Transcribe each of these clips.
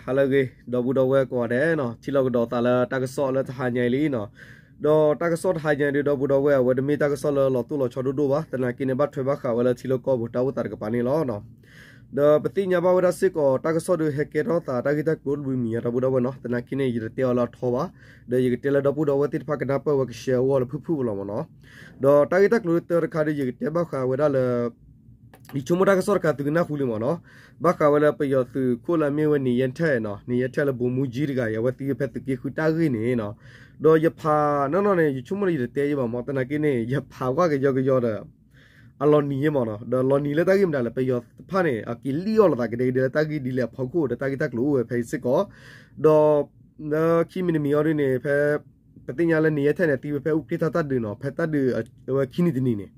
ဟါလၢအဂ့ၤ ဒီပုၢ်ဒီဝဲၢ်ကိးဂၤဒဲးနီၤ, ထံၣ်လိာ်ကဒီးသးလၢတၢ်ကစီၣ်လၢတဟါညါအံၤလံနီၤ. ဒီးတၢ်ကစီၣ်တဟါညါအံၤဒီး ဒီပုၢ်ဒီဝဲၢ် အဝဲတမ့ၢ်တၢ်ကစီၣ်လၢလီၤတိၢ်လီၤဆီဒိၣ်ဒိၣ်ဘၣ်, သနာ်က့န့ၣ် ဘၣ်ထွဲဘၣ်ဃးဝဲလၢထံလၢကီၢ်ပူၤတၢ်အိၣ်သးတကပၤန့ၣ်လီၤ. ဒီးပသ့ၣ်ညါဘၣ်ဝဲဒၣ်စ့ၢ်ကီး တၢ်ကစီၣ်ဒုးဟဲကဲထီၣ်သးတၢ်ဂ့ၢ်တၢ်ကျိၤတဘျုးမံၤညါ ဒီပုၢ်ဒီဝဲၢ်နီၤ, သနာ်က့န့ၣ် ယတတဲအီၤလၢအထီဘၣ်, ဒီးယကတဲလၢဒီပုၢ်ဒီဝဲၢ်သ့ၣ်တဖၣ်ကနၢ်ပၢၢ်ဝဲကရှဲအဂီၢ်လၢဖုၣ်ဖုၣ်လီၤမ့ၢ်နီၤ. ဒီးတၢ်ဂ့ၢ်တၢ်ကျိၤတၢတခါဒီး ယကတဲဘၣ်ဃးဝဲဒၣ်လၢ ယဆိကမိၣ်တၢ်ကစီၣ်တခါသုကနၢ်ဟူလံမ့ၢ်နီၤ, ဘၣ်ဃးဝဲလၢပယီၤသုးခိၣ်လၢအမ့ၢ်ဝဲ နေရထက်နီၤ, နေရထက် လၢဗိုလ်မှူးကြီးတဂၤအံၤ အဝဲသံဝဲဖဲသုးက့ဃုတၢ်ဂ့ၢ်န့ၣ်နီၤ. ဒီးယဖးနီၢ်နီၢ်န့ၣ် ယဆိကမိၣ်လၢယတတဲယဘၣ်မ့ၢ်, သနာ်က့န့ၣ် ယဖးကွၢ်ကယီကယီဒီး အလီၤနံၤယဲမ့ၢ်နီၤ, ဒီးလီၤနံၤလၢတၢ်ဂ့ၢ်မတၤလဲၣ်, ပယီၤတဖၣ်န့ၣ် အက့ၤလံၣ်အီၣ်လိာ်သးကဒဲကဒဲလၢတၢ်ဂ့ၢ်ဒ်လဲၣ်အဖီခိၣ်ဒီး တၢ်ဂ့ၢ်တၢ်ကျိၤအိၣ်ဝဲဖဲအံၤစ့ၢ်ကီး, ဒီး လၢခံမံၤတမံၤအံၤဒ်န့ၣ် ဖဲ ပသ့ၣ်ညါလၢ နေရထက် န့ၣ် သံဝဲဖဲအူကြ့ၢ်ထၣ်တၢ်ဒုးနီၤ, ဖဲတၢ်ဒုးဝဲခံနံၤတနံၤန့ၣ်,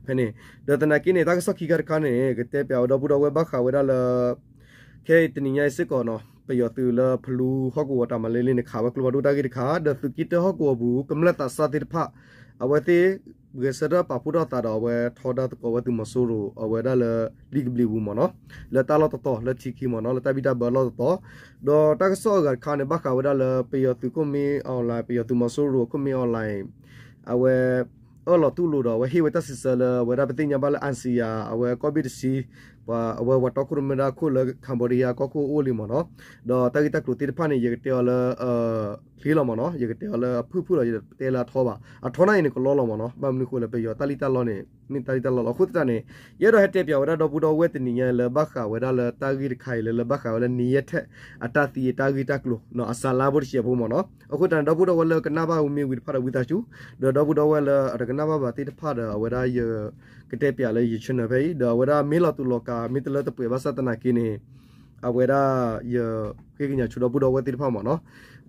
ဖဲန့ၣ်, ဒီးသနာ်က့န့ၣ် တၢ်ကစီၣ်ခံခါတခါန့ၣ် ကတဲပၠးဝဲဒီပုၢ်ဒီဝဲၢ်ဘၣ်ဃးဝဲဒၣ်လၢ ခဲအံၤတနံၤညါအံၤစ့ၢ်ကီးနီၤ, ပယီၤသုးလၢဖလူဟီၣ်ကဝီၤတၢ်မၤလ့လ့န့ၣ် ခးဝဲကျိဖးဒိၣ်တၢ်ဂ့ၢ်တခါ, ဒီးသုးက့တၢဟီၣ်ကဝီၤပူၤ ကမျၢၢ်သးစၢ်သ့ၣ်တဖၣ် အဝဲသ့ၣ် ဂဲၤဆၢထၢၣ်ပာ်ဖှိၣ်ထီၣ်သးဒီး အဝဲထီဒါသကိးဝဲသုးမီၤစိရိၤ အဝဲဒၣ်လၢ လံာ်ကဘျံးပူၤမ့ၢ်နီၤ, လၢတၢ်လီၢ်တတီၤ လၢထံခံမ့ၢ်နီၤ, လၢတၢ်ဘံၣ်တၢ်ဘၢအလီၢ်တတီၤ, ဒီးတၢ်ကစီၣ်အဂၤတခါန့ၣ် ဘၣ်ဃးဝဲဒၣ်လၢပယီၤသုးခိၣ်မ့ၢ် online ပယီၤသုးမီၤစိရိၤအခိၣ်မ့ၢ် online အဝဲ အၢၣ်လီၤတူၢ်လိာ်ဒီး အဝဲဟ့ၣ်ဝဲတၢ်စံးဆၢလၢ အဝဲဒၣ်ပသ့ၣ်ညါဘၣ်လၢ ASEAN အဝဲကီၢ်ဘ့ၣ်တဆံ ပှၤအဝဲပှၤတီခိၣ်ရိၣ်မဲတၢ်ခိၣ်လၢ Cambodia ကီၢ်ခိၣ်အိၣ်လံမ့ၢ်နီၤ, ဒီးတၢ်ဂ့ၢ်တၢ်ကျိၤသ့ၣ်တဖၣ်န့ၣ် ယကတဲအီၤလၢ ချ့လီၤမ့ၢ်နီၤ, ယကတဲအီၤလၢအဖုၣ်ဖုၣ်လီၤ, ယတဲလၢအထီဘၣ်, အထီန့ၣ်အံၤန့ၣ် ကလီလီၤမ့ၢ်နီၤ, ဘၣ်မနုၤဃိလဲၣ် ပယီၤတၢ်လံၣ်တၢ်လီန့ၣ် မ့ၢ်တၢ်လံၣ်တၢ်လီလီၤ. အဃိသတးန့ၣ် ယအဲၣ်ဒိးဟဲတဲပၠးဝဲဒၣ်ဒီပုၢ်ဒီဝဲၢ်တနံၤညါလၢဘၣ်ဃးဝဲဒၣ်လၢတၢ်ဂ့ၢ်တခါအံၤလၢ လၢဘၣ်ဃးဝဲလၢ နေရထက် အတၢ်သံအတၢ်ဂ့ၢ်တၢ်ကျိၤ အစးလါဘိတဆံးဖိမ့ၢ်နီၤ. အဃိသတးန့ၣ် ဒီပုၢ်ဒီဝဲၢ်လၢကနၣ်ဘၣ်ဝံၤမ့ၢ်ဝံၤတဖၣ်ဒီးဝံသးစူၤ, ဒီးဒီပုၢ်ဒီဝဲၢ်လၢအတကနၣ်ဘၣ်ဘၣ်သ့ၣ်တဖၣ်ဒီး အဝဲဒၣ်ယကတဲပၠးလၢယ channel ဖဲအံၤ, ဒီးအဝဲဒၣ်မ့ၢ်လီၤတူာ်လီၤကာ် မ့ၢ်တလၢတပှဲၤဘၣ်ဆၣ်သနာ်က့န့ၣ် အဝဲဒၣ်ယဃ့ကညးဆူဒီပုၢ်ဒီဝဲၢ်သ့ၣ်တဖၣ်မ့ၢ်နီၤ.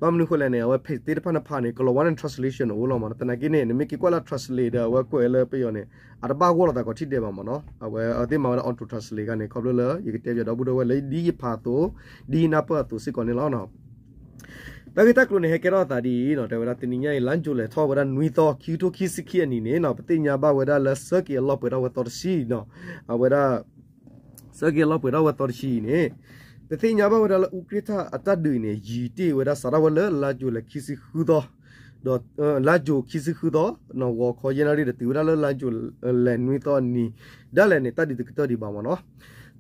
ဘၣ်မနုၤဃိလဲၣ်န့ၣ် အဝဲ page သ့ၣ်တဖၣ်န့ၣ်ဖးန့ၣ် ကလီၤဝါန့ၣ် translation အိၣ်လီၤမ့ၢ်နီၤ. သနာ်က့န့ၣ် နမ့ၢ်က့ၤကွၢ်လၢ translate ဒီးအဝဲကွဲးလၢပယီၤန့ၣ် အတဘၣ်ဂီၢ်လိာ်သးကီးထံၣ်ဒဲးဘၣ်မ့ၢ်နီၤ. အဝဲသ့ၣ်မၤဝဲဒၣ် auto translate ခါန့ၣ် ခီဖျိလၢယကတဲပၠးဒီပုၢ်ဒီဝဲၢ်လၢဒ်ယဖးအသိး ဒ်ယနၢ်ပၢၢ်အသိးစ့ၢ်ကီးန့ၣ်လီၤ. တၢ်ဂ့ၢ်တၢ်ကျိၤန့ၣ် ဟဲကဲထီၣ်အသးဒ်အံၤနီၤ, တဲဝဲဒၣ်တနံၤညါအံၤ လါယူၤလဲၣ်ထီၣ်ဝဲဒၣ်နွံသီ ခံကထိခံဆံခံအနံၤန့ၣ်နီၤ, ပသ့ၣ်ညါဘၣ်ဝဲဒၣ်လၢ စၢက့ၤအလီၢ်ပှဲၤထီၣ်ဝဲသီတဆံနီၤ, အဝဲဒၣ် စၢက့ၤအလီၢ်ပှဲၤထီၣ်ဝဲသီတဆံအံၤန့ၣ် ပသ့ၣ်ညါဘၣ်ဝဲဒၣ်လၢ အူကြ့ၢ်ထၣ်အတၢ်ဒုးန့ၣ် ယံာ်တ့ၢ်ဝဲဒၣ်စးထီၣ်ဝဲလၢလါယူၤလဲၣ်ခံဆံဃုသီ ဒီး လါယူၤခံဆံဃုသီ ဂီၤခီယဲၢ်နၣ်ရံၣ်ဒီးတုၤဝဲဒၣ်လၢ လါယူၤလဲၣ်နွံသီအနံၤ ဒၣ်လဲာ်န့ၣ် တၢ်ဒုးတကတၢၢ်ဒံးဘၣ်မ့ၢ်နီၤ.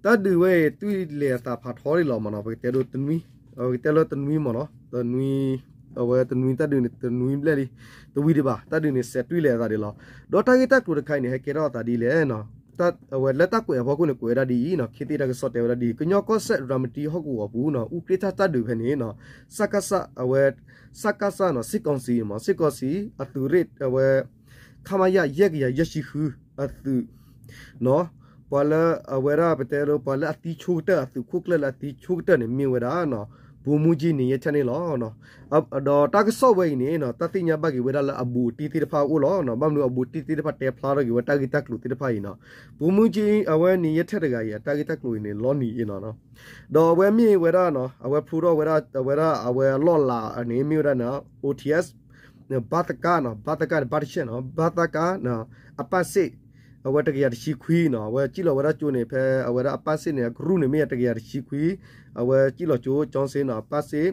တၢ်ဒုးဝဲအံၤ သွံၣ်လဲၤအသးဖးထီဒံးလီၤမ့ၢ်နီၤ, ပကတဲဒိတနွံ ပကတဲလၢတနွံမ့ၢ်နီၤ, တနွံ အဝဲတနွံတၢ်ဒုးန့ၣ် တနွံဘျဲၣ်လံ တဝံၤဒံးဘၣ်, တၢ်ဒုးန့ၣ် စဲးသွံၣ်လဲၤအသးဒံးလီၤ. ဒီးတၢ်ဂ့ၢ်တၢ်ကျိၤတခါအံၤန့ၣ် ဟဲကဲထီၣ်အသးဒ်လဲၣ်နီၤ, အဝဲလၢတၢ်ကွဲးအဖီခိၣ်န့ၣ် ကွဲးဝဲဒၣ်ဒ်အံၤနီၤ, ခ့သ့ၣ်တၢ်ကစီၣ်တဲဝဲဒၣ်ဒ်အံၤ, ကညီကီၢ်စဲၣ် ရၤမတံဟီၣ်ကဝီၤပူၤနီၤ, အူကြ့ၢ်ထၣ်တၢ်ဒုးဖဲန့ၣ်နီၤ, စကစ အဝဲ စကစ နီၤ, စစ်ကောင်စီ မ့ၢ် စစ်ကောင်စီ အသုးရ့ၣ် အဝဲ ခမရ ယဲၢ်ကယၤယဲၢ်ဆံဃု အသုး ပှၤလၢအဝဲဒၣ်ပတဲဒိ ပှၤလၢအသံဆိကတၢၢ် အသုးခိၣ်ကျၢၢ်လၢအသံဆိကတၢၢ်န့ၣ် မ့ၢ်ဝဲဒၣ် ဗိုလ်မှူးကြီး နေရထက် န့ၣ်လီၤ. ဒီးတၢ်ကစီၣ်ဝဲအံၤန့ၣ်နီၤ တၢ်သ့ၣ်ညါဘၣ်က့ၤဝဲဒၣ်လၢအဘူးအတံၢ်သ့ၣ်တဖၣ်အိၣ်လီၤ. ဘၣ်မနုၤအဘူးအတံၢ်သ့ၣ်တဖၣ်တဲဖျါထီၣ်က့ၤဝဲတၢ်ဂ့ၢ်တၢ်ကျိၤသ့ၣ်တဖၣ်အံၤနီၤ, ဗိုလ်မှူးကြီး အဝဲ နေရထက် တဂၤအံၤ အတၢ်ဂ့ၢ်တၢ်ကျိၤအံၤန့ၣ် လီၤနံၤအံၤနီၤ. ဒီးအဝဲမ့ၢ်ဝဲဒၣ်နီၤ အဝဲဖျိထီၣ်ဝဲဒၣ် အဝဲဒၣ်အဝဲအလီၢ်လၤန့ၣ် မ့ၢ်ဝဲဒၣ်နီၤ အိၣ်ထံးအ့း ဘၣ်သကၣ်နီၤ, ဘၣ်သကၣ် ဘၣ်တဆဲးနီၤ, ဘၣ်သကၣ် အပၣ်စ့ၣ် အဝဲတကယၤတဆံခွံနီၤ, အဝဲစံၣ်လီၤဝဲဒၣ်ကၠိန့ၣ် ဖဲအဝဲဒၣ်အပၣ်စ့ၣ်န့ၣ် အကရူၢ်န့ၣ် မ့ၢ်တကယၤတဆံခွံ, အဝဲစံၣ်လီၤကၠိ ကၠီစ့နီၤ, အပၣ်စ့ၣ်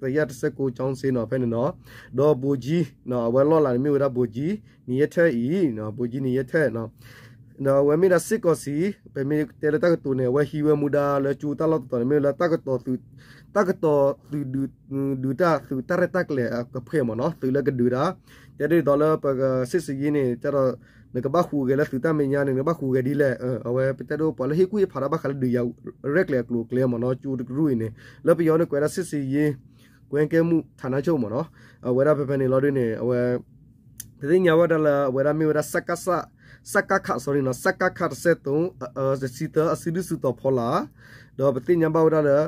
တကယၤတဆဲးကိး ကၠီစ့နီၤ ဖဲန့ၣ်နီၤ, ဒီး ဗိုလ်ကြီးနီၤ, အဝဲလီၢ်လၤန့ၣ် မ့ၢ်ဝဲဒၣ် ဗိုလ်ကြီး နေရထက် အံၤနီၤ, ဗိုလ်ကြီး နေရထက်နီၤ, ဒီးအဝဲမ့ၢ်ဒၣ် စစ်ကောင်စီ ပမ့ၢ်တဲလၢတၢ်ကတိၤန့ၣ် အဝဲဟံးဝဲမူဒါလၢကၠိတၢ်လီၢ်တတီၤန့ၣ် မ့ၢ်ဝဲလၢ တၢ်ကတိၤသုး တၢ်ကတိၤသုးဒုး ဒုးတၢ်သုးတၢ်ရဲၣ်တၢ်ကျဲၤအကဖှဲးမ့ၢ်နီၤ, သုးလၢကဒုးတၢ်, တဲဒ်သိးလၢပက စစ်ဆင်ရေး န့ၣ် တဲဒီး နကဘၣ်ဟူးဂဲၤလၢသုးတၢ်မဲာ်ညါန့ၣ် နကဘၣ်ဟူးဂဲၤဒ်လဲၣ်, အဝဲပတဲဒိပှၤလၢဟ့ၣ်ကူၣ်ဟ့ၣ်ဖးတၢ်ဘၣ်ဃးလၢဒုးယၤရဲၣ်ကျဲၤအကျိၤအကျဲမ့ၢ်နီၤ, ကၠိတကရူၢ်အံၤန့ၣ် လၢပယီၤန့ၣ်ကွဲးဒၣ် စစ်ဆင်ရေး ကွပ်ကဲမှုဌာနချုပ် မ့ၢ်နီၤ, အဝဲဒၣ်ဖဲဖဲန့ၣ်လီၤဒ်န့ၣ် အဝဲ ပသ့ၣ်ညါဝဲဒၣ်လၢအဝဲဒၣ်မ့ၢ်ဝဲဒၣ် စကခ sorry နီၤ, စကခ တဆဲးသုံး တဆံသၢ အစုဒုၣ်စုတီၤဖီလာ်, ဒီးပသ့ၣ်ညါဘၣ်ဝဲဒၣ်လၢ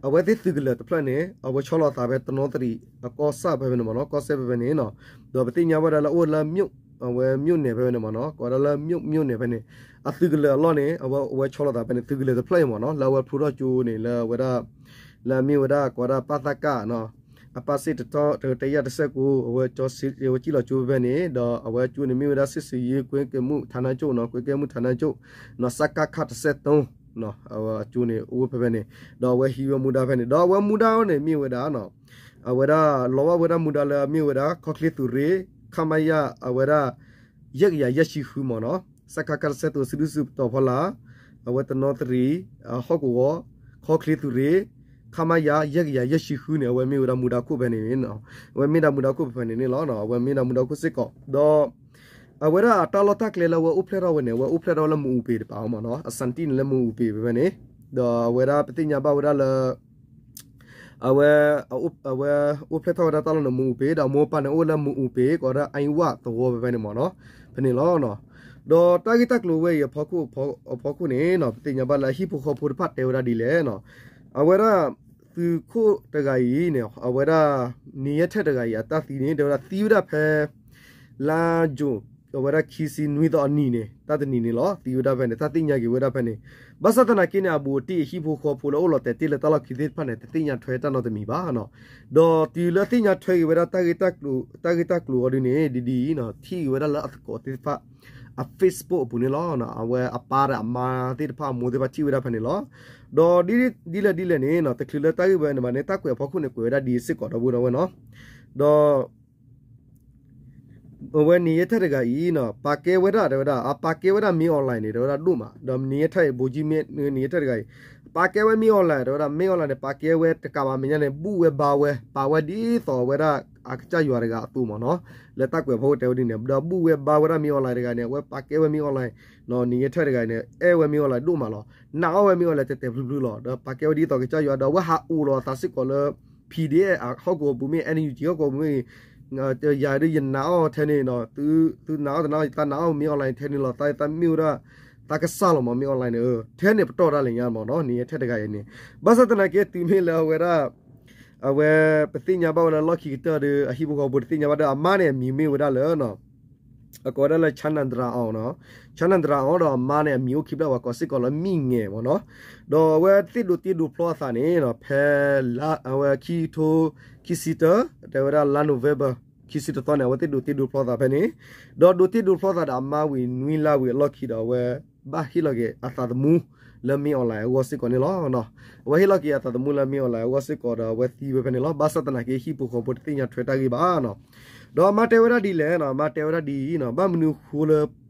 အဝဲသ့ၣ်သုးကလၢၤတဖျၢၣ်န့ၣ် အဝဲဆီလီၤသးဖဲတနီသရံၣ် အကီၢ်စဲၣ်ဖဲဖဲန့ၣ်မ့ၢ်နီၤ, ကီၢ်စဲၣ်ဖဲဖဲန့ၣ်နီၤ, ဒီးပသ့ၣ်ညါဝဲဒၣ်လၢအိၣ်လၢ အဝဲ မြို့နယ် ဖဲဖဲန့ၣ်မ့ၢ်နီၤ, ကိးဝဲဒၣ်လၢ မြို့နယ် ဖဲန့ၣ် အသုးကလၢၤအလီၢ်န့ၣ် အဝဲ အဝဲဆီလီၤသးဖဲန့ၣ် သုးကလၢၤတဖျၢၣ်အံၤမ့ၢ်နီၤ, လၢအဝဲဖျိထီၣ်ကၠိန့ၣ် လၢအဝဲဒၣ် လၢအမ့ၢ်ဝဲဒၣ်ကိးဝဲဒၣ် ပသက နီၤ, အပၣ်စ့ၣ်တတီ တကယၤတဆဲးကိး အဝဲ အဝဲစံၣ်လီၤကၠိဖဲဖဲန့ၣ် ဒီးအဝဲကၠိန့ၣ်မ့ၢ်ဝဲဒၣ် စစ်ဆင်ရေးကွပ်ကဲမှုဌာနချုပ် နီၤ, ကွပ်ကဲမှုဌာနချုပ် နီၤ, စကခ တဆဲးသုံး အဝဲအကၠိန့ၣ် အိၣ်ဝဲဖဲဖဲန့ၣ်, ဒီးအဝဲဟံးဝဲမူဒါဖဲန့ၣ်, ဒီးအဝဲမူဒါအံၤန့ၣ် မ့ၢ်ဝဲဒၣ် အဝဲဒၣ်လီၤဘၣ်ဝဲဒၣ်မူဒါလၢအမ့ၢ်ဝဲဒၣ် ခီချ့သုးရ့ၣ် ခမရ အဝဲဒၣ် ယဲၢ်ကယၤယဲၢ်ဆံဃုမ့ၢ်နီၤ, စကခ တဆဲသူး စုဒုၣ်စုတီၤဖီလာ်, အဝဲတနီသရံၣ် ဟီၣ်ကဝီၤ, ခီချ့သုးရ့ၣ် ခမရ ယဲၢ်ကယၤယဲၢ်ဆံဃုန့ၣ် အဝဲမ့ၢ်ဝဲဒၣ်မူဒါခိၣ်ဖဲန့ၣ်, အဝဲမ့ၢ်ဒၣ်မူဒါခိၣ်ဖဲဖဲန့ၣ်န့ၣ်လီၤ. အဝဲမ့ၢ်ဒၣ်မူဒါခိၣ်စ့ၢ်ကီး ဒီး အဝဲဒၣ်အတၢ်လီၢ်တၢ်ကျဲလၢအဝဲအိၣ်ဖျဲၣ်ထီၣ်ဝဲန့ၣ် အဝဲအိၣ်ဖျဲၣ်ထီၣ်ဝဲလၢမအူပ့ၤတပၤမ့ၢ်နီၤ, အစၣ်တံၣ်န့ၣ်လၢမအူပ့ၤဖဲဖဲန့ၣ်, ဒီးအဝဲဒၣ်ပသ့ၣ်ညါဘၣ်ဝဲဒၣ်လၢ အဝဲ အဝဲအိၣ်ဖျဲၣ်ထီၣ်ဝဲဒၣ်တၢ်လီၢ်န့ၣ်မအူပ့ၤ, ဒီးမိၢ်ပၢ်န့ၣ်အိၣ်လၢမအူပ့ၤ ကိးဝဲဒၣ်အဝၣ်သဝီဖဲဖဲန့ၣ်မ့ၢ်နီၤ, ဖဲန့ၣ်လီၤ. ဒီးတၢ်ဂ့ၢ်တၢ်ကျိၤဝဲအံၤအဖီခိၣ်န့ၣ် ပသ့ၣ်ညါဘၣ်လၢအဟံၣ်ဖိဃီဖိတဖၣ်တဲဝဲဒၣ်ဒ်လဲၣ်နီၤ, အဝဲဒၣ် သုးခိၣ်တဂၤအံၤန့ၣ် အဝဲဒၣ် နံၤယဲၢ်ထဲၣ်တဂၤအံၤ အတၢ်သံန့ၣ် တဲဝဲဒၣ်သံဝဲဒၣ်ဖဲ လါယူၤ အဝဲဒၣ်ခံဆံနွံသီအနံၤန့ၣ် တၢ်တနံၤန့ၣ်လီၤ. သံဝဲဒၣ်ဖဲန့ၣ် တၢ်သ့ၣ်ညါက့ၤဝဲဒၣ်ဖဲန့ၣ်, ဘၣ်ဆၣ်သနာ်က့န့ၣ် အဘူးအတံၢ်အဟံၣ်ဖိဃီဖိလၢအိၣ်လီၤတဲာ်တ့ၢ်လၢတၢ်လီၢ်ခံသ့ၣ်တဖၣ်န့ၣ် တသ့ၣ်ညါထွဲတၢ်နီတမံၤဘၣ်နီၤ. ဒီးတုၤလၢသ့ၣ်ညါထွဲက့ၤဝဲဒၣ်တၢ်ဂ့ၢ်တၢ်ကျိၤအီၤဒ်န့ၣ် ဒ်ဒ်အံၤနီၤ ထံၣ်က့ၤဝဲဒၣ်လၢအသကိးသ့ၣ်တဖၣ် အ Facebook အပူၤန့ၣ်လီၤ. အဝဲအပၢ်ဒီးအမါသ့ၣ်တဖၣ်အမိၢ်သ့ၣ်တဖၣ်ထံၣ်ဝဲဒၣ်ဖဲန့ၣ်လီၤ. ဒီးဒ်လဲၣ်ဒ်လဲၣ်န့ၣ်နီၤ တချုးလၢတၢ်ဂ့ၢ်ဝဲန့ၣ်ဘၣ်န့ၣ် တၢ်ကွဲးအဖီခိၣ်န့ၣ် ကွဲးဝဲဒၣ်ဒ်စ့ၢ်ကီးဒီပုၢ်ဒီဝဲၢ်နီၤ, ဒီး အဝဲနံၤယဲၢ်ထဲၣ်တဂၤအံၤနီၤ ပာ်ကဲဝဲဒၣ်တဲဝဲဒၣ် အပာ်ကဲဝဲဒၣ်မင်းအောင်လှိုင်န့ၣ် တဲဝဲဒၣ်ဒိၣ်မး, ဒီးနံၤယဲၢ်ထဲၣ်အံၤ ဗိုလ်ကြီးမင်း နံၤယဲၢ်ထဲၣ်တဂၤအံၤ ပာ်ကဲဝဲမင်းအောင်လှိုင်တဲဝဲဒၣ် မင်းအောင်လှိုင်န့ၣ် ပာ်ကဲဝဲတကးဘၣ်မဲာ်ညါန့ၣ် ဘူၣ်ဝဲဘါဝဲ ပာ်ဝဲဒ်သိးအဝဲဒၣ်အကစၢ်ယွၤတဂၤအသိးမ့ၢ်နီၤ, လၢတၢ်ကွဲးအဖီခိၣ်တဲဝဲဒ်န့ၣ် ဒီးဘူၣ်ဝဲဘါဝဲဒၣ် မင်းအောင်လှိုင်တဂၤန့ၣ် အဝဲပာ်ကဲဝဲ မင်းအောင်လှိုင် နီၤ နံၤယဲၢ်ထဲၣ်တဂၤအံၤန့ၣ် အဲၣ်ဝဲ မင်းအောင်လှိုင် ဒိၣ်မးလီၤ. နာ်အီၣ်ဝဲ မင်းအောင်လှိုင် တဲာ်တဲာ်ဖျုးဖျုးလီၤ. ဒီးပာ်ကဲဝဲဒ်သိးကစၢ်ယွၤ ဒီးအဝဲဟးအိၣ်လီၤအသးစ့ၢ်ကီးလၢ PDF ဟီၣ်ကဝီၤပူၤမ့ၢ် NUG ဟီၣ်ကဝီၤပူၤမ့ၢ်ဂ့ၤ, ယၤဒ်ယနာ်အီၣ်ထဲန့ၣ်နီၤ သုနာ်အီၣ်တနာ်အီၣ် ယသးနာ်အီၣ် မင်းအောင်လှိုင် ထဲန့ၣ်လီၤ. သးမ့ၢ်ဝဲဒၣ် သးကစၢ်လီၤမး မင်းအောင်လှိုင် န့ၣ် ထဲန့ၣ်ပတီၢ်ဒၣ်လဲာ်ညါမ့ၢ်နီၤ နံၤယဲၢ်ထဲၣ်တဂၤအံၤန့ၣ်, ဘၣ်ဆၣ်သနာ်က့တုၤမ့ၢ်လၢအဝဲဒၣ် အဝဲပသ့ၣ်ညါဘၣ်ဝဲလၢလီၢ်ခံကတၢၢ်ဒီး အဟံၣ်ဖိဃီဖိတသ့ၣ်ညါဘၣ်ဒီး အမါန့ၣ်အမံၤမ့ၢ်ဝဲဒၣ်လၢ အကိးဝဲဒၣ်လၢ ချမ်းသာအောင် နီၤ, ချမ်းသာအောင် ဒီးအမါန့ၣ် အမံၤအိၣ်ခံဖျၢၣ် ပှၤကိးစ့ၢ်ကီးလၢ မံၤငယ် မ့ၢ်နီၤ, ဒီးအဝဲသ့ၣ်ဒိးတ့ဒိးဖျီအသးန့ၣ်နီၤ ဖဲလါ အဝဲခံကထိခံဆံတၢ တဲဝဲဒၣ်လါ November ခံဆံတသီန့ၣ် အဝဲသ့ၣ်ဒိးတ့ဒိးဖျီသးဖဲန့ၣ်, ဒီးဒိးတ့ဒိးဖျီသးဒီးအမါဝံၤနွံလါဝံၤအလီၢ်ခံဒီးအဝဲ ဘၣ်ဟ့ၣ်လီၤက့ၤအသးသမူ လၢ မင်းအောင်လှိုင် အဂီၢ်စ့ၢ်ကီးန့ၣ်လီၤ. အဝဲဟ့ၣ်လီၤက့ၤအသးသမူလၢ မင်းအောင်လှိုင် အဂီၢ်စ့ၢ်ကီးဒီးအဝဲသံဝဲဖဲန့ၣ်လီၤ. ဘၣ်ဆၣ်သနာ်က့ဟံၣ်ဖိဃီဖိတသ့ၣ်ညါထွဲတၢ်ဂ့ၢ်ဘၣ်နီၤ, ဒီးအမါတဲဝဲဒၣ်ဒ်လဲၣ်နီၤ အမါတဲဝဲဒၣ်ဒ်အံၤနီၤ ဘၣ်မနုၤဃိလၢ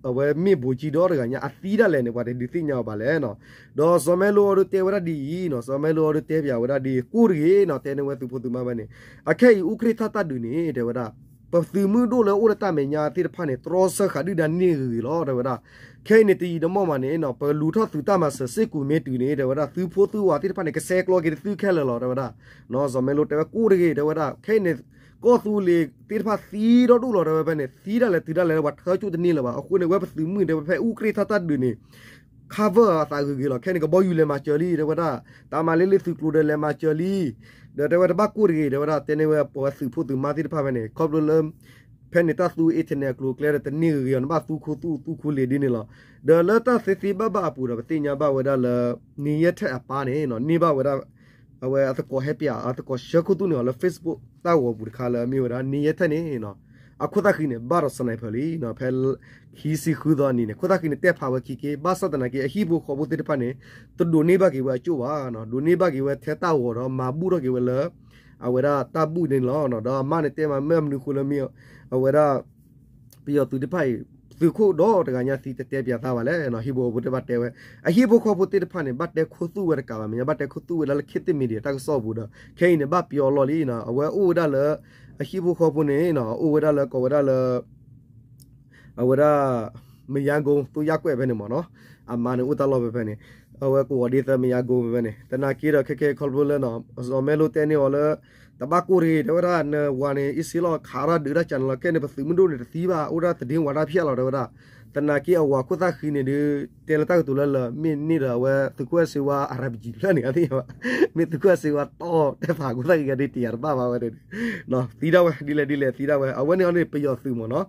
အဝဲမ့ၢ်ဗိုလ်ကြီးဒီတဂၤညါ အသံဒၣ်လဲာ်န့ၣ် ပှၤတဒုးသ့ၣ်ညါအီၤဘၣ်လဲၣ်နီၤ, ဒီးစီၤမဲလိအီၤဒုးတဲဝဲဒၣ်ဒ်အံၤနီၤ စီၤမဲလိအီၤဒုးတဲပၠးဝဲဒၣ်ဒ် ကိၣ်တဂ့ၤနီၤ တဲန့ၢ်ဝဲသုးဖိသုးမါဖဲန့ၣ်, အခဲအံၤ ဥက္ကဋ္ဌ တၢ်ဒုးန့ၣ် တဲဝဲဒၣ် ပသုးမုၢ်ဒိၣ်လၢအိၣ်လၢတၢ်မဲာ်ညါသ့ၣ်တဖၣ်န့ၣ် တြီဆၢဃာ်ဒုၣ်ဒါန့ၢ်ဂ့ၤဂ့ၤလီၤ တဲဝဲဒၣ်, ခဲအံၤန့ၣ် တယံာ်တမီၢ်မးန့ၣ်နီၤ ပကလူၤထီၣ်သုးတၢ်မၤစၢၤစ့ၢ်ကီးမ့ၢ်တုၤန့ၣ် တဲဝဲဒၣ် သုဖိသုဝၤသ့ၣ်တဖၣ်န့ၣ် ကဆဲးကျိးက့ၤတသုခဲလၢာ်လီၤ တဲဝဲဒၣ်, နီၤ စီၤမဲလိတဲဝဲကိၣ်တဂ့ၤ တဲဝဲဒၣ် ခဲအံၤန့ၣ် ကီၢ်သူလ့ၤသ့ၣ်တဖၣ်သံဒီဒူၣ်လီၤ တဲဝဲဖဲန့ၣ် သံဒၣ်လဲာ်တုၤဒၣ်လဲာ်လၢပှၤထၢကၠိၣ်တန့ၢ်လၢၤဘၣ် အဃိန့ၣ် ဝဲပသုးမုၢ်တဲဝဲဖဲ ဥက္ကဋ္ဌ တၢ်ဒုးန့ၣ် cover အသးဂ့ၤဂ့ၤလီၤ ခဲန့ၣ် ကဘီယူၤလဲၤမၤစၢၤလံ တဲဝဲဒၣ်, တၢ်မၤလ့လ့သုးကျိၤဒီးလဲၤမၤစၢၤလံ ဒီးတဲဝဲတဘၣ်ကိၣ်တဂ့ၤ တဲဝဲဒၣ် တဲန့ၢ်ဝဲပဝဲသုးဖိသုးမါသ့ၣ်တဖၣ်ဖဲန့ၣ် ခီဖျိလၢ ဖဲန့ၣ်တၢ်သူ internet အကျိၤအကျဲဒီးတန့ၢ်ဂ့ၤဂ့ၤအီၤ နဘၣ်သူခိၣ်သူသူခိၣ်လ့ၤဒ်န့ၣ်လီၤ. ဒီးလၢတၢ်သ့သ့ဘၣ်ဘၣ်အပူၤဒီး ပသ့ၣ်ညါဘၣ်ဝဲဒၣ်လၢ နံၤယဲၢ်ထဲၣ်အပၢ်န့ၣ်နီၤ န့ၢ်ဘၣ်ဝဲဒၣ် အဝဲအသကိးဟဲပၠး အသကိးဆှၢခိၣ်သူန့ၢ်အီၤလၢ Facebook တၢ်ဂီၤပူၤတခါလၢအမ့ၢ်ဝဲဒၣ် နံၤယဲၢ်ထဲၣ်န့ၣ်နီၤ အခိၣ်သၣ်ဃံန့ၣ် ဘၣ်ဒီး sniper လံနီၤ ဖဲ ခံဆံဃုသီအနံၤန့ၣ် ခိၣ်သၣ်ဃံန့ၣ် တဲဖးဝဲခံက့ ဘၣ်ဆၣ်သနာ်က့ အဟံၣ်ဖိဃီဖိသ့ၣ်တဖၣ်န့ၣ် တဒိးန့ၢ်ဘၣ်က့ၤဝဲအကၠိၣ်ဘၣ်နီၤ ဒိးန့ၢ်ဘၣ်က့ၤဝဲထဲတၢ်ဂီၤဒီး မၤဘူၣ်ထီၣ်က့ၤဝဲလၢ အဝဲဒၣ်တၢ်ဘူၣ်န့ၣ်လီၤ. ဒီးအမါန့ၣ်တဲမး မ့ၢ်မနုၤဃိလၢမ့ၢ် အဝဲဒၣ် ပယီၤသုးသ့ၣ်တဖၣ်အံၤ သုးခိၣ်ဒီတဂၤညါသံတတဲပၠးသးဘၣ်လဲၣ်နီၤ ဟံၣ်ဖိဃီဖိသ့ၣ်တဖၣ်တဲဝဲ အဟံၣ်ဖိဃီဖိသ့ၣ်တဖၣ်န့ၣ် ဘၣ်တဲခိၣ်သူၣ်ဝဲတကးဘၣ်မဲာ်ညါ ဘၣ်တဲခိၣ်သူၣ်ဝဲဒၣ်လၢ ခေတ်သစ် Media တၢ်ကစီၣ်အပူၤဒီး ခဲအံၤန့ၣ် ဘၣ်ပယီၤအလီၢ်လံနီၤ အဝဲအိၣ်ဝဲဒၣ်လၢ အဟံၣ်ဖိဃီဖိန့ၣ်နီၤ အိၣ်ဝဲဒၣ်လၢကိးဝဲဒၣ်လၢ အဝဲဒၣ် မရမ်းကုန်း သုးရပ်ကွက် ဖဲန့ၣ်မ့ၢ်နီၤ အမါန့ၣ်အိၣ်တၢ်လီၢ်ဖဲဖဲန့ၣ် အဝဲကဝီၤဒ့သၢ မရမ်းကုန်း ဖဲဖဲန့ၣ် သနာ်က့ဒီးခဲခဲခီဖျိလၢနီၤ စီၤမဲလိတဲန့ၢ်အီၤလၢ တဘၣ်ကိၢ်တဂ့ၤ တဲဝဲဒၣ် နဝၤန့ၣ် အ့ၣ်စ့လီၤ ခးတၢ်ဒုးတၢ်ကၢန့ၣ်လီၤ ခဲန့ၣ် ပသုးမုၢ်ဒိၣ်န့ၣ်တသံဘၣ် အိၣ်ဒၣ်သဒ့ဝးတၢ်ဖျၢၣ်လီၤ တဲဝဲဒၣ် သနာ်က့အဝၤခိၣ်သၣ်ဃံန့ၣ်ဒုး တဲလၢတၢ်ကတိၤလၢလၢ မ့ၢ်န့ၢ်ဒီးအဝဲသုးခိၣ်အဲၣ်စ့ဝါ RPG ဖျၢၣ်န့ၣ် အသ့ၣ်ညါဘၣ် မ့ၢ်သုးခိၣ်အဲၣ်စ့ဝါတီၢ်တဲဖးခိၣ်သၣ်ဃံဂၤဒုးတယာ်တဘၣ်ဘၣ်ဝဲန့ၣ် သံဒၣ်ဝဲ ဒ်လဲၣ်ဒ်လဲၣ်သံဒၣ်ဝဲ အဝဲန့ၣ်အီၤန့ၣ် ပယီၤသုးမ့ၢ်နီၤ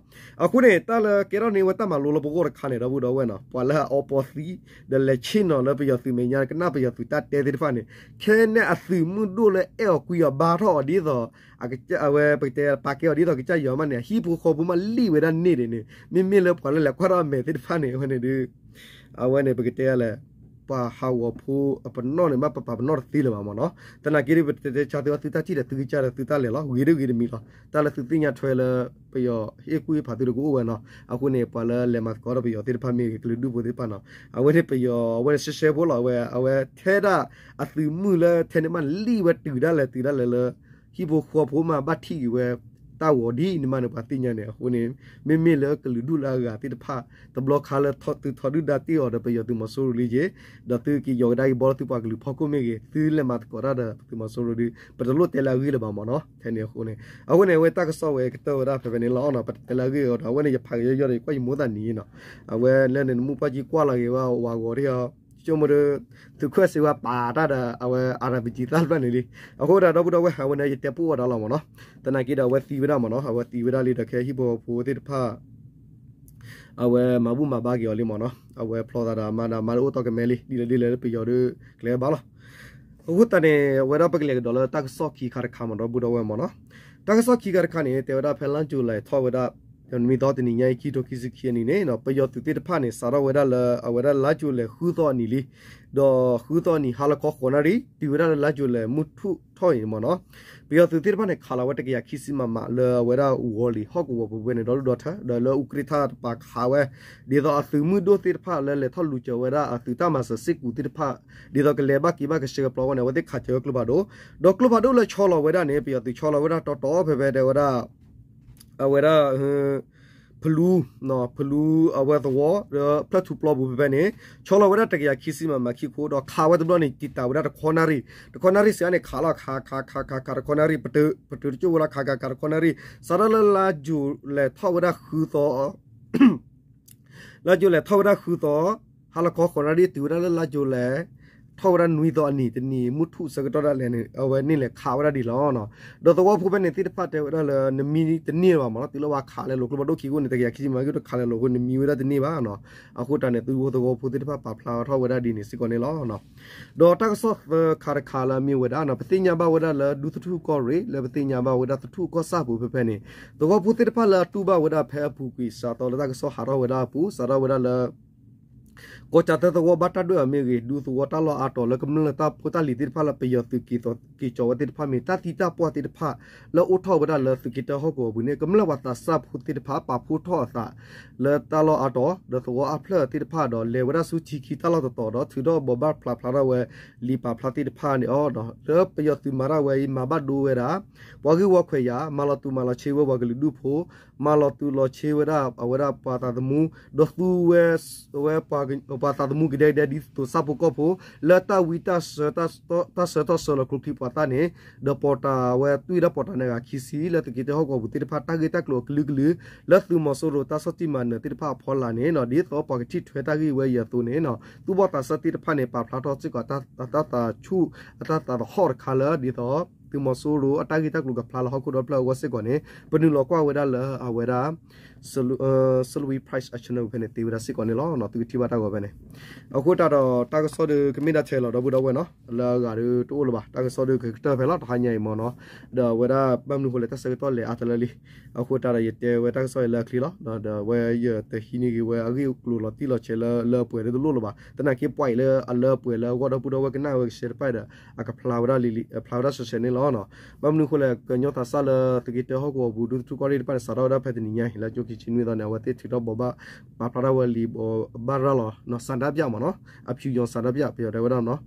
အဃိန့ၣ် တၢ်လၢကဲထီၣ်န့ၢ်ဝဲတၢ်မၤလိလၢပဂီၢ်တခါန့ၣ် ဒီပုၢ်ဒီဝဲၢ်နီၤ ပှၤလၢအအီပီသံ ဒီးလဲၤဆ့ၣ်နီၤလၢပယီၤသုးမဲာ်ညါ ကနၣ်ပယီၤသုးတၢ်တဲသ့ၣ်တဖၣ်န့ၣ် ခဲန့ၣ်အသုးမုၢ်ဒိၣ်လၢအဲၣ်အီၤကွံအီၤဘါထီၣ်အီၤဒ်သိး အဝဲပကတဲပာ်ကဲအီၤဒ်သိးကစၢ်ယွၤမးန့ၣ် အဟံၣ်ဖိဃီဖိမးလံၣ်ဝဲဒၣ်န့ၢ်ဒံးန့ၣ် မ့မ့ၢ်လၢပှၤလၢလဲၤကွၢ်ထီၣ်အမဲာ်သ့ၣ်တဖၣ်န့ၣ် အဝဲန့ၣ်ဒုး အဝဲန့ၣ်ပကတဲလဲၣ် ပှၤဟးဂီၤဖိအပနီၣ်န့ၣ် ဘၣ်ပပာ်ပနီၣ်တသ့လၢၤဘၣ်မ့ၢ်နီၤ. သနာ်က့ဒီး ပတဲတဲဆါသုအသုတၢ်ထံၣ်ဒီးသုကစၢ်ဒီးသုတၢ်လဲၤလီၤ. ဂ့ၤဒုဂ့ၤတမံၤလီၤ. တၢ်လၢသုသ့ၣ်ညါထွဲလၢ ပယီၤဟ့ၣ်ကူၣ်ဟ့ၣ်ဖးသုတကအိၣ်ဝဲနီၤ. အဃိန့ၣ် ပှၤလၢလဲၤမၤသကိးဒီးပယီၤသ့ၣ်တဖၣ်မ့ၢ်ဂ့ၤ ကလုာ်ဒူၣ်ဖိသ့ၣ်တဖၣ်နီၤ. အဝဲန့ၣ်ပယီၤ အဝဲန့ၣ်ရှဲရှဲဖိလီၤ. အဝဲ အဝဲထဲဒၣ်အသုးမုၢ်လၢထဲန့ၣ်မးလံဝဲတုၤဒၣ်လဲာ် တုၤဒၣ်လဲာ်လၢ ဟံၣ်ဖိဃီဖိမးဘၣ်ထံၣ်က့ၤဝဲ တၢ်ဂီၤဒ်န့ၣ်မးန့ၣ် ပှၤသ့ၣ်ညါန့ၣ်. အဃိန့ၣ် မ့မ့ၢ်လၢကလုာ်ဒူၣ်လၢအဂၤသ့ၣ်တဖၣ် တဘျီခါလၢသုထီဒုၣ်ဒါတ့ၢ်အီၤဒီးပယီၤသုးမီၤစိရိၤလံက့ၤ ဒီးသုက့ၤယီၤကဒါက့ၤဘီလၢသုပှၤကလုာ်ဖီခိၣ်မ့ၢ်ဂ့ၤ သုလဲၤမၤသကိးတၢ်ဒီးသုးမီၤစိရိၤဒီး ပတလိၣ်တဲလၢအဂ့ၢ်လၢၤဘၣ်မ့ၢ်နီၤ. ထဲန့ၣ်အဃိန့ၣ် အဃိန့ၣ် အဝဲတၢ်ကစီၣ်ဝဲကတၢၢ်ဝဲဒၣ်ဖဲဖဲန့ၣ်လီၤနီၤ. ပတတဲလၢအဂ့ၢ်အီၤဒီး အဝဲန့ၣ်ယဖးကယီယီဒီး ယကွၢ်ယမိၢ်သးနံၤနီၤ. အဝဲလၢန့ၣ် နမိၢ်ပှၢ်ကံကွၢ်လီၤက့ၤဝဲဝၤဂီၤဒ်အီၤ ဆိကမိၣ်ဒီး သုးခွဲးစ့ဝါပာ်တၢ်ဒီး အဝဲ အၤရၤဘံကံသၣ်တဖျၢၣ်န့ၣ်လံ. အဃိဒီးဒီပုၢ်ဒီဝဲၢ် အဝဲန့ၣ် ယတဲပိာ်အီၤဒၣ်လီၤမ့ၢ်နီၤ. သနာ်က့ဒီး အဝဲသံဝဲဒၣ်မ့ၢ်နီၤ. အဝဲသံဝဲဒၣ်လံဒီး ခဲဟံၣ်ဖိဃီဖိသ့ၣ်တဖၣ် အဝဲမၤဘူၣ်မၤဘါက့ၤအီၤလံမ့ၢ်နီၤ. အဝဲဖျီသးဒီးအမါဒီးအမါဒီးအိၣ်တီၢ်ကမဲလံ ဒ်လဲၣ်ဒ်လဲၣ်လၢပယီၤဒီး ကျဲဘၣ်လီၤ. အဃိသတးန့ၣ် အဝဲဒၣ်ပကလဲၤကဒီးလၢတၢ်ကစီၣ်ခံခါတခါမ့ၢ်ဒီပုၢ်ဒီဝဲၢ်မ့ၢ်နီၤ. တၢ်ကစီၣ်ခံခါတခါန့ၣ် တဲဝဲဒၣ်ဖဲလါယူၤလဲထီၣ်ဝဲဒၣ် နွံသီတနံၤညါအံၤ ခံထိခံဆံခံအနံၤန့ၣ် ပယီၤသုးသ့ၣ်တဖၣ်န့ၣ် စးထီၣ်ဝဲဒၣ်လၢအဝဲဒၣ်လါယူၤလဲဃုသီအနံၤလံ. ဒီးဃုသီအနံၤ ဟါလီၤခီဃိးနၣ်ရံၣ် တုၤဝဲဒၣ်လၢလါယူၤလဲမုၢ်ထူၣ်ထီၣ်အံၤန့ၣ်မ့ၢ်နီၤ. ပယီၤသုးသ့ၣ်တဖၣ်န့ၣ် ခးလီၤဝဲတကယၤခံဆံမမ လၢအဝဲဒၣ်ဝီၤလံၤဟီၣ်ကဝီၤပူၤဖဲန့ၣ် ဒီဒူၣ်ဒီထၢ ဒီးလၢအူကြ့ၢ်ထၣ်တပၤခးဝဲ ဒ်သိးအသုးမုၢ်ဒိၣ်သ့ၣ်တဖၣ်လၢလဲၤထီၣ်လူၤစၢၤဝဲဒၣ်အသုးတၢ်မၤစၢၤစ့ၢ်ကီးသ့ၣ်တဖၣ် ဒ်သိးကလဲၤဘၣ်က့ၤဘၣ်ကဆှဲကပျီဝဲန့ၣ် အဝဲသ့ၣ်ခးစၢၤဝဲကျိဖးဒိၣ်, ဒီးကျိဖးဒိၣ်လၢဆီလီၤဝဲဒၣ်န့ၣ် ပယီၤသုးဆီလီၤဝဲဒၣ်တီတီဖဲဖဲတဲဝဲဒၣ် အဝဲဒၣ် ဖလူ, ဖလူအဝဲသဝီ ဒီးဖျၢၣ်ထူပျီပူၤဖဲဖဲန့ၣ် ဆီလီၤဝဲဒၣ်တကယၤခံဆံမမခံခိၣ် ဒီးခးဝဲတဘျီန့ၣ် တံာ်တာ်ဝဲဒၣ်တခီနၣ်ရံၣ်, တခီနၣ်ရံၣ်စ့ၢ်ကီးန့ၣ် ခးလီၤခးခးခးခးခးတခီနၣ်ရံၣ် ပတုာ်တကၠိၢ်ဝဲလီၤ ခးခးခးတခီနၣ်ရံၣ် စးထီၣ်လၢလါယူၤလဲထီၣ်ဝဲဒၣ်ဃုသီ လါယူၤလဲထီၣ်ဝဲဒၣ်ဃုသီ ဟါလီၤခီဃိးနၣ်ရံၣ် တုၤဝဲဒၣ်လၢလါယူၤလဲ ထီၣ်ဝဲဒၣ်နွံသီအနံၤ တနံၤမုၢ်ထူၣ်ဆၢကတီၢ်ဒၣ်လဲာ်န့ၣ် အဝဲန့ၣ်လဲၤခးဝဲဒၣ်ဒ်လီၤ. ဒီးသဝီဖိဖဲန့ၣ်သ့ၣ်တဖၣ်တဲဝဲဒၣ်လၢ နမံတန့ၢ်လၢၤဘၣ်မ့ၢ်နီၤ တုၤလၢဝဲခးလဲၤလိာ်ကျိဖးဒိၣ်ခံကိၣ်န့ၣ် တကယၤခံဆံမမခံခိၣ် ခးလဲၤလိာ်အဃိ နမံဝဲဒၣ်တန့ၢ်ဘၣ်နီၤ. အဃိတၢ်န့ၣ် သုးဖိသဝီဖိသ့ၣ်တဖၣ်ပာ်ဖျါထီၣ်ဝဲဒၣ်ဒ်န့ၣ်စ့ၢ်ကီးန့ၣ်လီၤ. ဒီးတၢ်ကစီၣ်သၢခါတခါလၢအမ့ၢ်ဝဲဒၣ် ပသ့ၣ်ညါဘၣ်ဝဲဒၣ်လၢဒူသထူၣ်ကီၢ်ရ့ၣ် လၢပသ့ၣ်ညါဘၣ်ဝဲဒၣ်သထူၣ်ကီၢ်ဆၣ်ပူၤဖဲဖဲန့ၣ် သဝီဖိသ့ၣ်တဖၣ်လၢအတူၢ်ဘၣ်ဝဲဒၣ်ဖဲအပူၤကွံာ် စးထီၣ်လၢတၢ်ကစီၣ်ဟးထီၣ်ဝဲဒၣ်အပူၤ စးထီၣ်ဝဲဒၣ်လၢ ကီၢ်ကၠီၣ်တဲၣ်သဝီဘၣ်တၢ်ဒွဲၣ်အီၤမ့ၢ်ဂ့ၤ ဒူသဝီတၢ်လီၢ်အါတီၤလၢကမျၢၢ်တၢ်ဖိတၢ်လံၤသ့ၣ်တဖၣ်လၢပယီၤသုးက့ၤသိးက့ၤကၠီၤဝဲသ့ၣ်တဖၣ်မ့ၢ် တၢ်သံတၢ်ပှၢ်သ့ၣ်တဖၣ် လၢအိၣ်ထီၣ်ဝဲဒၣ်လၢသုးက့တၢဟီၣ်ကဝီၤပူၤန့ၣ် ကမျၢၢ်ပှၤသးစၢ်ဖိသ့ၣ်တဖၣ်ပာ်ဖှိၣ်ထီၣ်အသး လၢတၢ်လီၢ်အါတီၤ ဒီးသဝီအဖျၢၣ်သ့ၣ်တဖၣ်ဒီး လဲၤဝဲဒၣ်ဆူထံခံတၢ်လီၢ်တတီၤဒီး ထုးထီၣ်ဘိးဘၣ်ဖျါဖျါထီၣ်ဝဲ လံာ်ပာ်ဖျါသ့ၣ်တဖၣ်န့ၣ်အီၤဒီး လၢပယီၤသုးမၤတၢ်ဝဲအံၤ မၤဘၣ်ဒိဝဲဒၣ် ပှၤဂ့ၢ်ဝီခွဲးယာ် မၤလီၤတူာ်မၤလီၤဆ့ဝဲပှၤကလုာ်ဒူၣ်ဖိ မၤလီၤတူာ်လီၤဆ့ဝဲဒၣ်အဝဲဒၣ်ပှၤသးသမူ ဒီးသူဝဲ ဝဲ ပှၤသးသမူကဒဲကဒဲဒ်သိးစၢ်ဖိကီၢ်ဖိ လၢတၢ်ဝံတၢ်ဆၢ တၢ်ဆၢထီၣ်ဆၢလီၤကျိချံမျိာ်သၣ်န့ၣ် ဒီးပိာ်တၢ်ဝဲ တွံၢ်ဒၣ်ပိာ်တၢ်နဂၤခံဆံ လၢသုးက့တၢဟီၣ်ကဝီၤပူၤသ့ၣ်တဖၣ် တၢ်ဂ့ၢ်တၢ်ကျိၤအကလုာ်ကလုာ် လၢသုးမီၤစိရိၤတၢ်ဆီၣ်တံၢ်မၤနၢၤသ့ၣ်တဖၣ်အဖီလာ်န့ၣ် ဒ်သိးပှၤကထံၣ်ထွဲတၢ်ဂ့ၢ်ဝဲအံၤအသိးန့ၣ် သူၣ်ဘီၣ်သးစၢ်သ့ၣ်တဖၣ်န့ၣ် ပာ်ဖျါထီၣ်စ့ၢ်ကီး အတၢ်သးဆူၣ် အတၢ်သးသဟီၣ်တခါလၢ ဒ်သိး သုးမီၤစိရိၤအတၢ်ဂ့ၢ်တၢ်ကျိၤကဖျါလၢဟီၣ်ခိၣ်ဒီဖျၢၣ်အဂီၢ်စ့ၢ်ကီးန့ၣ် ပနုာ်လီၤကွၢ်ဝဲဒၣ်လၢအဝဲဒၣ် Salween Press အ channel ဖဲန့ၣ် သ့ဝဲဒၣ်စ့ၢ်ကီးန့ၣ်လီၤ. သုကထံၣ်ဘၣ်တၢ်ဂီၤဖဲန့ၣ် အဃိတၢ်ဒီးတၢ်ကစီၣ်ဒီးကမ့ၢ်ဒၣ်ထဲလီၤ ဒီပုၢ်ဒီဝဲၢ်နီၤ လၢအဂၤဒီးတအိၣ်လၢၤဘၣ် တၢ်ကစီၣ်ဒီးကကတၢၢ်ဖဲလီၤ တဟါညါအံၤမ့ၢ်နီၤ ဒီးအဝဲဒၣ်ဘၣ်မနုၤဃိလဲၣ် တၢ်ဆၢကတီၢ်လဲၤအါတလၢလံ အဃိတၢ်ဒီးယတဲဝဲတၢ်ကစီၣ်အံၤလၢအချ့လီၤ ဒီးအဝဲယတဟံးန့ၢ်ဂ့ၤဝဲအဂ့ၢ်အကျိၤလီၤတံၢ်လီၤဆဲးလၢအလၢအပှဲၤလၢတလိၣ်လၢၤဘၣ် သနာ်က့ပှၤအံၤလၢအလၢအပှဲၤလၢအဂီၢ်ဒီပုၢ်ဒီဝဲၢ်ကနၣ်ဝဲကရှဲတဖၣ်ဒီး အကဖျါဝဲဒၣ်လံ အဖျါဝဲဒၣ်ဆှဲဆှဲန့ၣ်လီၤ. ဘၣ်မနုၤဃိလဲၣ် ကညီသးစၢ်လၢသုးက့တၢဟီၣ်ကဝီၤပူၤ ဒူသထူၣ်ကီၢ်ရ့ၣ်တဖၣ်န့ၣ် စးထီၣ်ဝဲဒၣ်ဖဲတနံၤညါအံၤ လါယူၤခံဆံနွံသီန့ၣ် အဝဲသ့ၣ်ထုးထီၣ်ဘိးဘၣ် ပာ်ဖျါထီၣ်ဝဲလံာ်ဘိးဘၣ်ရၤလီၤ ဆန္ဒပြမ့ၢ်နီၤ အဖၠူယီၤ ဆန္ဒပြ ပယီၤတဲဝဲဒၣ်နီၤ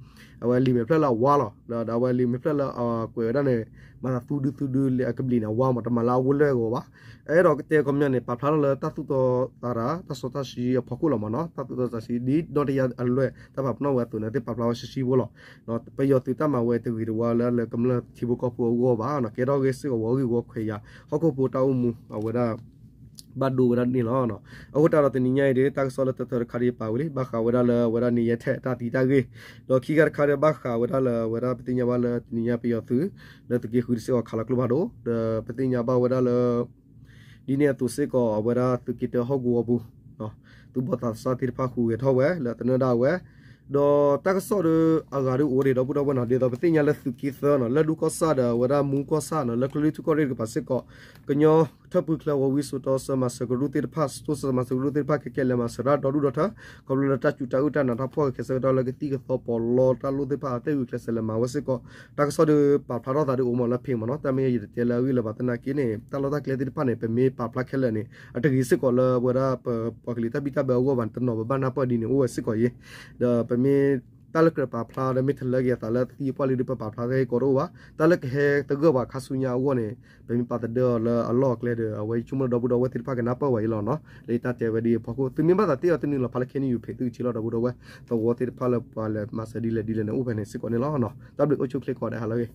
အဝဲလံာ်မဲာ်ဖျၢၣ်လၢအဝါလီၤ ဒီးအဝဲလံာ်မဲာ်ဖျၢၣ်လၢအကွဲးဝဲဒၣ်န့ၣ် မၤသးသူဒုသူဒုလၢအကဘျံးန့ၣ် အဝါမ့ၢ်တမၤလၢအဝဲလၢအဂီၢ်ဘၣ် အဲၣ်ဒိးကတဲခီပညီန့ၣ် ပာ်ဖျါထီၣ်လၢတၢ်သူၣ်တီသးရၤ တၢ်စီတၢ်ဆှံအဖီခိၣ်လီၤမ့ၢ်နီၤ တၢ်သူၣ်တီသးဆှံဒ်ဒီတယါအလွဲၢ် တၢ်ပာ်ပနီၣ်ဝဲအသိးန့ၣ် သ့ၣ်ပာ်ဖျါဝဲဆှံဆှံဖိလီၤ. ပယီၤသုးတၢ်မၤဝဲတဂ့ၤတဝါလၢလၢကမျၢၢ်ထံဖိကီၢ်ဖိအဂီၢ်ဘၣ် ကဲထီၣ်ဂ့ၤစ့ၢ်ကီးဝဲဂ့ၢ်ဝီခွဲးယာ် ဟီၣ်ခိၣ်ဖိတၢ်အိၣ်မူအဝဲဒၣ် ဘၣ်ဒိဝဲဒၣ်န့ၣ်လီၤ. အဃိတၢ်ဒီးတနံၤညါအံၤဒီး တၢ်ကစီၣ်လၢတၢတၢတခါဒီးယပာ်ဝံၤလံ ဘၣ်ဃးဝဲဒၣ်လၢအဝဲဒၣ် နံၤယဲထဲတၢ်သံတၢ်ဂ့ၢ် ဒီးခံခါတခါဒီးဘၣ်ဃးဝဲဒၣ်လၢအဝဲဒၣ်ပသ့ၣ်ညါဘၣ်လၢတနံၤညါပယီၤသုး လၢသုးက့ဃုတစ့ၢ်ကီးခးလီၤကျိဖးဒိၣ် ဒီးပသ့ၣ်ညါဘၣ်ဝဲဒၣ်လၢ ဒ်န့ၣ်အသိးစ့ၢ်ကီးအဝဲဒၣ်သုးက့တၢဟီၣ်ကဝီၤပူၤ သုးဘီၣ်သးစၢ်သ့ၣ်တဖၣ်ဟူးဂဲၤထီၣ်ဝဲလၢသနၢၣ်ဒၣ်ဝဲ ဒီးတၢ်ကစီၣ်ဒီးအဂၤဒီးအိၣ်ဒံးဒီပုၢ်ဒီဝဲၢ်နီၤ ဒ်သိးပသ့ၣ်ညါလၢသုးက့သၢနီၤ လၢဒူကီၢ်ဆၣ်ဒီးအဝဲဒၣ်မူကီၢ်ဆၣ်နီၤ လၢကလုာ်ထူၣ်ကီၢ်ရ့ၣ်တကပၤစ့ၢ်ကီး ကညီ ထၢၣ်ပူၤချၢဝီၤဝံစိာ်တီဆၢမၤစၢၤကရူၢ်သ့ၣ်တဖၣ် စိာ်ဆၢမၤစၢၤကရူၢ်သ့ၣ်တဖၣ် ကကဲလဲၤမၤစၢၤတၢ်ဒီဒူၣ်ဒီထၢ ခီဖျိလၢတၢ်စူၤတၢ်အုၣ်တၢ်နးတၢ်ဖှီၣ် ကခဲစၢကတီၢ်လၢကသံၣ်ကသီပီးလီတၢ်လိၣ်သ့ၣ်တဖၣ်အတၢ်ဂုာ်ကျဲးစၢးလဲၤမၤဝဲစ့ၢ်ကီး တၢ်ကစီၣ်ဒီးပာ်ဖျါထီၣ်သးဒီးအိၣ်မးလၢဖံးမးနီၤ တၢ်မ့ၢ်ယတတဲလၢအဂ့ၢ်လၢၤဘၣ်သနာ်က့န့ၣ် တၢ်လီၢ်တၢ်ကျဲသ့ၣ်တဖၣ်န့ၣ် ပမ့ၢ်ပာ်ဖျါခဲလၢာ်န့ၣ် အတဂ့ၤစ့ၢ်ကီးလၢပဝဲဒၣ်ပပှၤကလုာ်တၢ်ဘံၣ်တၢ်ဘၢအဂီၢ်ဘၣ် တနီၤပဘၣ်နၢ်ပၢၢ်ဒ်န့ၣ်အိၣ်ဝဲစ့ၢ်ကီးအံၤ ဒီးပမ့ၢ် တၢ်လၢကြၢးပာ်ဖျါဒီးမ့ၢ်တလၢက့ၤအသးလၢသံအပှၢ်လံဒီးပပာ်ဖျါသ့ကီးတအိၣ်ဘၣ် တၢ်လၢကဟဲသဂၢၢ်ပှၤခါဆူညါအဂီၢ်န့ၣ် ပမ့ၢ်ပာ်သဒၢအီၤလၢအလီၢ်အကျဲဒီး အဝဲဆိကမိၣ်လၢဒီပုၢ်ဒီဝဲၢ်သ့ၣ်တဖၣ်ကနၢ်ပၢၢ်ဝဲအံၤလီၤနီၤ လၢတၢ်တဲဝဲဒ်အံၤအဖီခိၣ် သုမ့ၢ်ဘၣ်သးသ့အီၤတနုာ်လီၤ ဖးလၢခဲနံယုၢ်ဖံးသုကဆ့လီၤဒီပုၢ်ဒီဝဲၢ် သဝီသ့ၣ်တဖၣ်လၢပှၤလဲၤမၤစၢၤဒ်လဲၣ်ဒ်လဲၣ်န့ၣ် အိၣ်ဖဲန့ၣ်စ့ၢ်ကီးန့ၣ်လီၤ. တၢ်ဘျုးအိၣ်ဆူၣ်ချ့ကိးဂၤဒဲးဟါလၢအဂ့ၤ